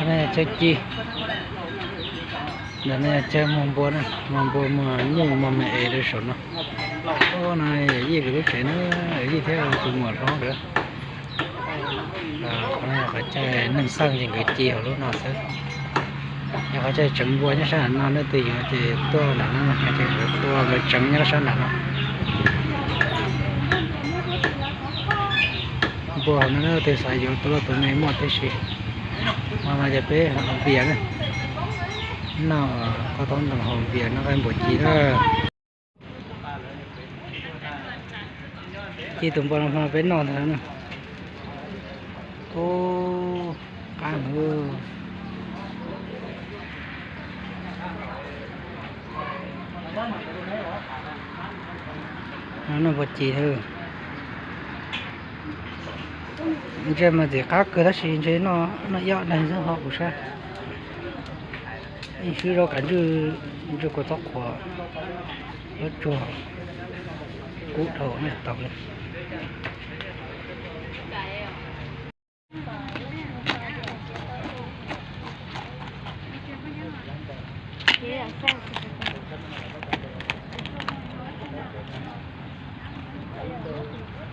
Chaw ci, ntawm no yog chaw muag npua na, muag npua muag nyuj muag me es rau saum no. Ub, no yawm yij kuv lub tsev na, yawm yij thiab tus muam hlob nkawd. Qhov no yog qhov chaw neeg xeej ces nkawd ci hauv lub no xwb. Yog qhov chaw tseev npua nyob sab nram no, leej twg yuav ces tuaj nram no, ces nkawd tua nkawd tseev nyob sab nram no. Npua hauv no leej twg xav yuav tus loj tus me muaj tib si. Hmo no ces peb haus npias na, noj qhov taub ntoo haus npias noj nqaij npua ci na. Ci tus npua no hmo no peb noj ntag na. Ub, qab heev. Noj npua ci. Ntsej muag ntxim qab kawg tab sis ntshe noj ib ob daig xwb ho kuv saib. Ib swb zaub kav ntswj, ntswj kua txob qhuav, zaub tsuag, kub dhau tau li.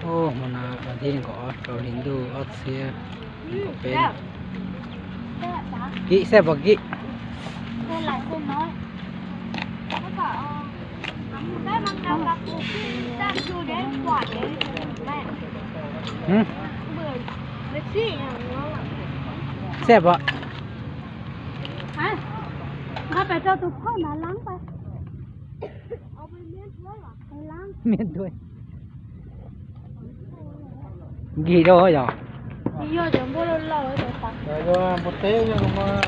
Ub, hmo no vas thib nees nkaum ob rau hli ntuj ob txhiab nees nkaum peb. Kib xej pom kib. Xej pom. Nqa pais rau tus phauj na lab pais. Miaj ntuj. Nkig rau yog. Yog cov npua laus laus. Npua teb yog no mas.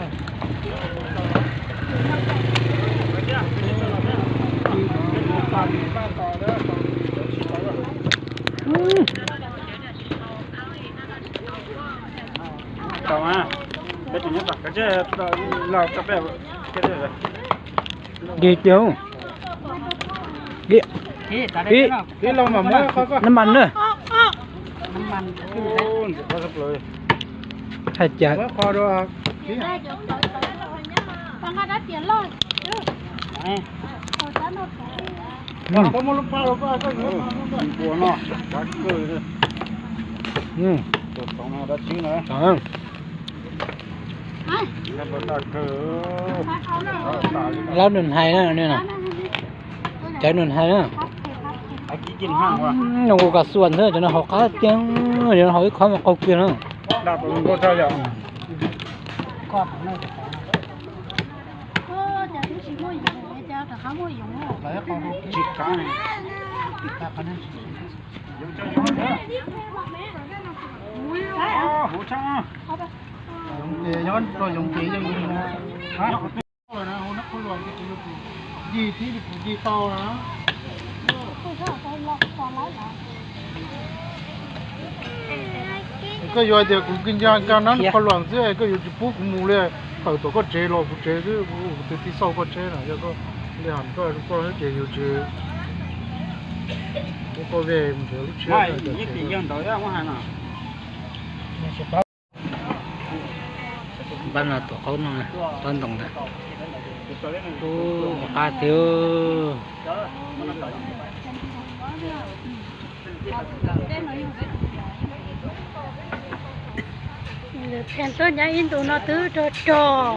Nkig tiag. Ib, ib, ib los mas muab nab mas na. Hais cas. Npua no, dab kawg. Tus toov no dab tsi na? Lawv nws hais na, cov nws hais na. Nws kuv kas xuas xwb, cov no haus qab tiag, cov no haus ib khob mas qaug kiag na. Yoov ces nyob rau yoov ces yeej yig tau na. Koj yuav tias kuv kis nca nab qhov luam xwb, koj yuav tsis pub kuv mus li. Tawm tom koj tsev los kuv tsev xwb, kuv tus tij xauj koj tsheb na, yog koj li ham koj koj ces yus tsis pub koj ve mus nrhiav lub tsheb. Npab no tuam qaub no, qaub ntoo ntag. Ub, qab tiag. Lwm tsheej tuaj nyob ib ntus no twb rog rog.